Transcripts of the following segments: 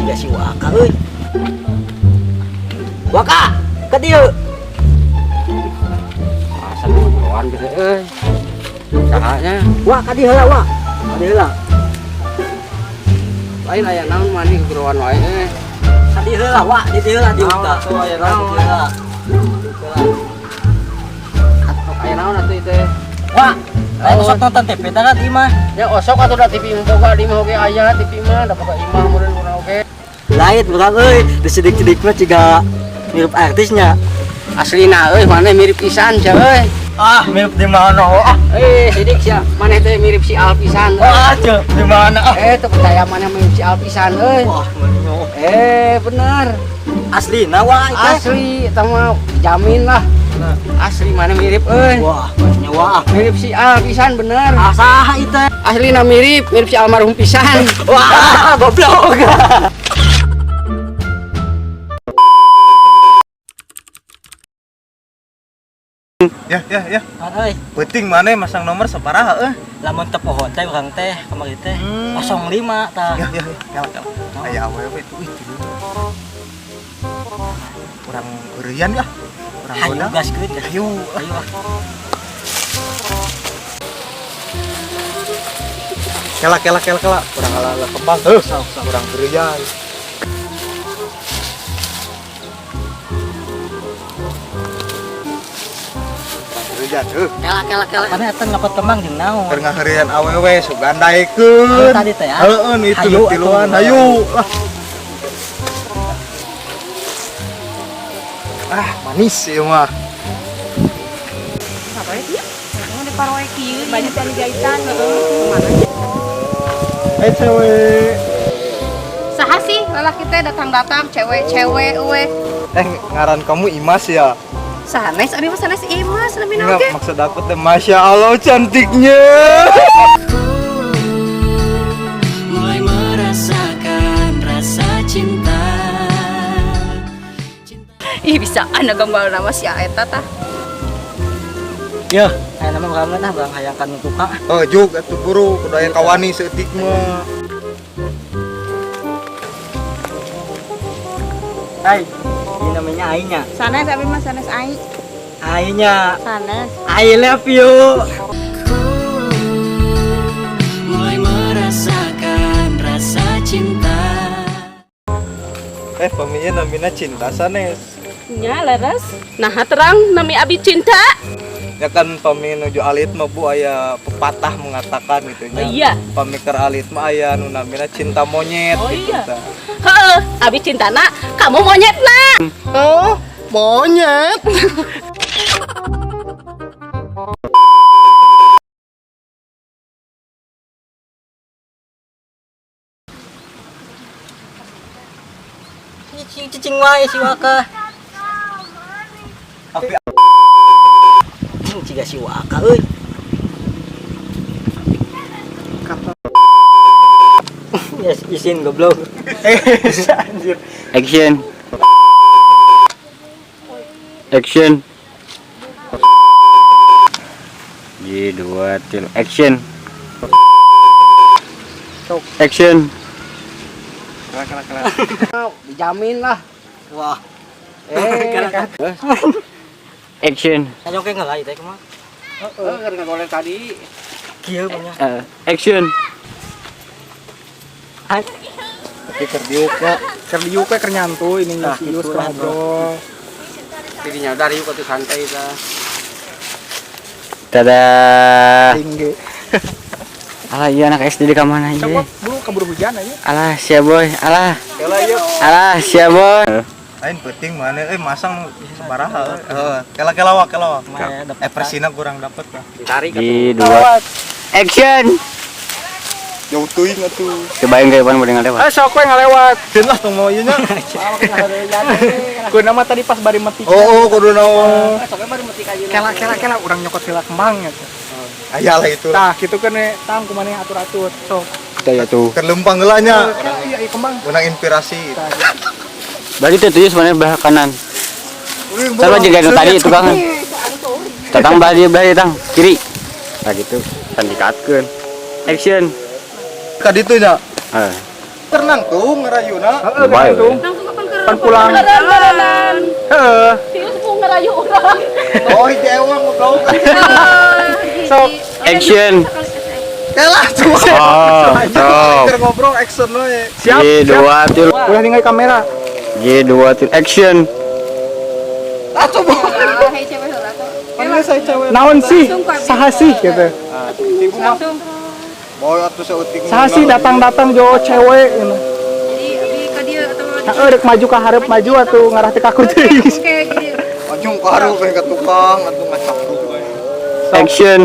Ciga si Waka euy. Waka, ka dieu. Asa ngobrol gitu euy. Sahanya? Wah, ka dieu heula, Wak. Ka dieu heula. Lain aya naon maneh geroan wae euy. Ka dieu heula, Wak. Di dieu heula diuk Naon tah. atuh, aya naon? Di dieu heula. Diuk heula. Aya naon atuh ieu teh? Wak, lain sok nonton TV tah kan imah. Ya osok atuh da TV mah boga di imah oge aya TV mah da boga imah meureun urang oge. Lain urang euy, di sidik-sidik mah ciga mirip artisnya. Aslina euy maneh mirip pisan sia euy. Ah, mirip di mana? Ah, Eh sidik sia, maneh teh mirip si Al pisan euy. wah, cek di mana? Ah. Eh teu percaya maneh mirip si Al pisan euy. Wah, menyo. Eh bener. Asli nawa itu. Asli eta mah jamin lah. Asli maneh mirip euy. Wah, nyawa. Mirip si Al pisan bener. Ah, saha itu? Aslina mirip, mirip si almarhum pisan. Wah, goblok. Ya, ya, ya. Euy, Penting mana masang nomor sabaraha euy. Lamun teu poho teh urang teh kamari teh 05 tah. Ya, ya, ya. Kela, kela. Aya awewe itu ih tilu. Urang eureun ya. Urang Hayu goda. gaskeun. Hayu. Ayo ah. Kela, kela, kela, kela. Urang ala-ala kembang. Heuh, urang eureun. Urang eureun, heuh. Kela kela kela. Mana eta ngapot kembang jeung naon? Keur ngaheureun awewe sugan daekeun. Anu tadi teh, ah? Heeh, nu itu Hayu nu tiluan. atuh. Hayu. Lah. Ah, manis ieu mah. Banyak tali jahitan. Eh, cewek. Saha sih lalaki teh datang-datang cewek-cewek we. Eh, ngaran kamu Imas ya? Sanes abi mah sanes Imas namina Enggak, oge. maksud aku teh Masya Allah cantiknya. Mulai merasakan rasa cinta. Ih bisaan gambar nama si eta tah. Yo, aya nama urang mah urang hayang ka nu tukang. Oh, juk atuh buru, kudu aya kawani seutik mah. Hai, ini namanya Ainya. Sanes abi mah sanes ai. Ainya, Sanes. I love you. Ku mulai merasakan rasa cinta. Eh, paminya namina Cinta sanes. Nya leres. Nah terang nami abi Cinta. Ya kan pami nuju alit mah Bu aya pepatah mengatakan gitu nya. Oh, iya. Pami keur alit mah aya nu namina cinta monyet Oh, gitu iya. tah. Heeh, abi cinta na, kamu monyet na. Oh, monyet. Cicing cicing wae si Waka. Tapi Ciga si Waka euy. Yes, isin goblok. Anjir. Action. Action. G dua til action. Action. Kela kela kela. Dijamin lah. Wah, Eh, action. ayo ke ngelai teh kumaha? Heeh, keur ngagoreng tadi. Kieu punya. Action. Tapi keur diuk nya, Keur diuk we keur nyantuy ini Nah, serius gitu keur lah, ngobrol. Jadi nyadar yuk atuh santai tah. Dadah. Tinggi. Alah iya anak SD di kamana ieu? Coba buru keburu hujan aja. Alah sia boy, alah. Kela ieu. Alah sia boy. Lain penting mana euy masang sabaraha euy. Heeh, kela kela wa kela wa. Maya dapet. Eh, persina kurang dapet lah. Ditarik atuh. Di dua. Action. Jauh teuing atuh. Cobain ke depan boleh ngalewat. Eh sok we ngalewat. Keun lah tong mau ieu nya. Kudu nama tadi pas bari metik. Oh, oh kudu naon. Kela kela kela urang nyokot heula kembang gitu. Aya lah itu. Tah kitu kan we tang kumaha atur-atur. Sok. Kita ya tuh. Keur lempang heula nya. Kela iya iya kembang. Menang inspirasi. Tah, gitu. Berarti itu tuh sebenarnya belah kanan. Sama juga yang tadi itu kan. Tatang belah dia belah dia tang kiri. Nah gitu. Kan dikatkeun. Action. Ka ditu nya. Eh. Tenang tuh ngerayuna. Heeh, Bae, tuh. Langsung kapan ke Pan pulang. Beneran. Heeh. Serius mau ngerayu orang. Oh, ewang goblok. Sok. Action. Kalah tuh. Oh, sok. Keur ngobrol action we. Siap. G dua tilu. Ulah tinggal kamera. G dua tilu. Action. Atuh bu. Hei cewek heula tuh. Mana saya cewek. Naon sih? Saha sih gitu. Ah, ibu mah. Mau atuh saeutik. Saha sih datang-datang jo cewek gitu. Jadi abi ka dieu atau Heeh, rek maju ka hareup maju atuh ngarah teh kaku teuing. Oke, jadi Anjung karu kayak ke tukang atuh ngacak. Action.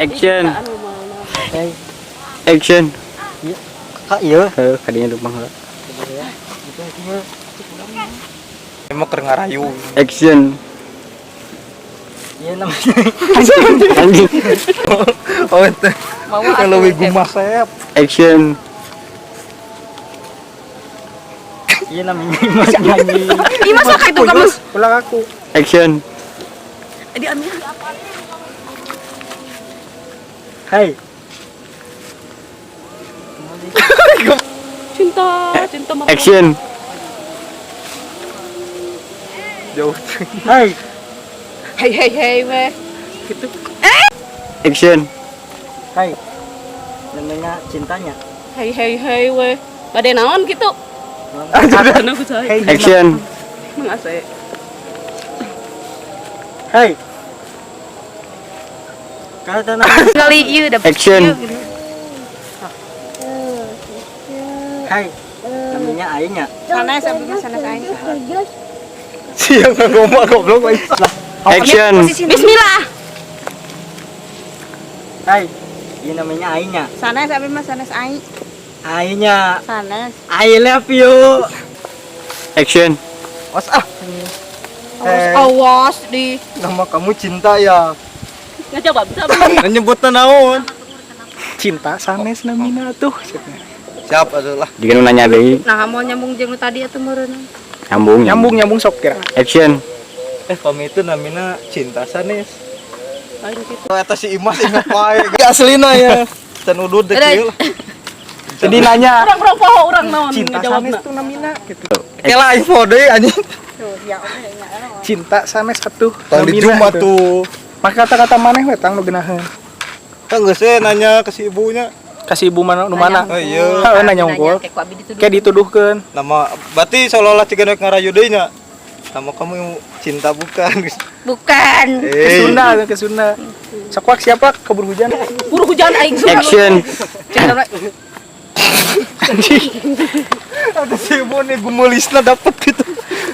Action. Hey, Action. kak iya. Heuh, kadinya lubang heula. Emang keur ngarayu. Action. Iya namanya. Anjing. Oh, itu. mau Kalau lebih gumah Sep. Action. Iya namanya Imas nyanyi. Ih, masa kayak itu kamu? Ulah aku. Action. Di ambil. Hai. Cinta, cinta mama. Action. Jauh. Hai. Hei hei hei weh. Gitu. Action. Hai. Namanya cintanya. Hei hei hei weh. Bade naon gitu? Anu saya. Hey, Action. Mengase. Hai. Kata nama. Kali ieu dapet. Action. Hai. Namanya Ainya. Sanes abi mah sanes aing. Siang ngomong goblok we. Action. Bismillah. Hai. Iya namanya Ainya. Sanes abi mah sanes aing. Ainya. Sanes. I love you. Action. Mas ah, Awas awas di. nama kamu cinta ya. Ngajawab bisa. Nyebutna naon? Cinta sanes namina tuh. Siap atuh lah. Jika nu nanya deui, Nah, mau nyambung jeung nu tadi atuh meureun. nyambung. Nyambung nyambung sok kira. Action. Kami itu namina cinta sanes. Lain kitu. Oh, eta si Imas inget wae. Aslina ya. Can udud deh kieu lah. Jadi nanya Urang-urang poho urang naon cinta ngejawabna. sanes tuh namina gitu. Kela info deui anjing. Cinta sanes atuh. Tong namina dijum gitu. atuh. Maka kata-kata maneh we tang nu geunaheun. Kan geus we nanya ke si ibunya. Kasih ibu mana nu mana? Oh iya. Heeh, nanya unggul. Kayak dituduhkeun. Nama berarti seolah-olah ciga rek ngarayu deui nya. Nama kamu cinta bukan. Bukan. Ke Eh, Sunda, ke Sunda. Sakuak siapa keburu hujan? Buru hujan aing suka. Action. Ada si ibu nih gumelisna dapet gitu.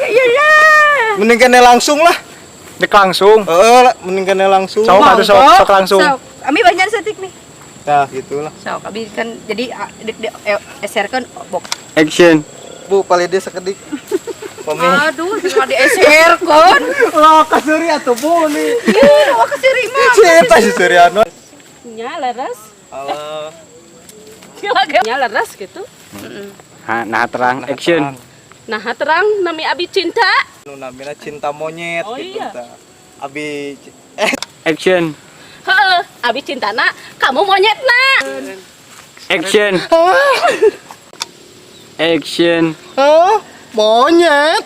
Iya lah. Mending kene langsung lah. Dek langsung. Heeh lah, mending kene langsung. Sok atuh sok, sok langsung. Sok. Ami banyak setik nih. Nah, gitulah. Sok, abi kan jadi eserkeun bok. Action. Bu, palede sekedik. Pami. Aduh, cuma dieserkeun. Lah kasuri atuh Bu nih. Iya, wah kesiri mah. Si eta si Suryano. Nya leres. Alah. Nya leres gitu. Ha, nah terang. Action. Nah, terang nami abi cinta. Nu namina cinta monyet Oh, gitu iya. tah. Abi Action. Heeh, abi cintana, kamu monyet na. Action. Action. Hah? Monyet.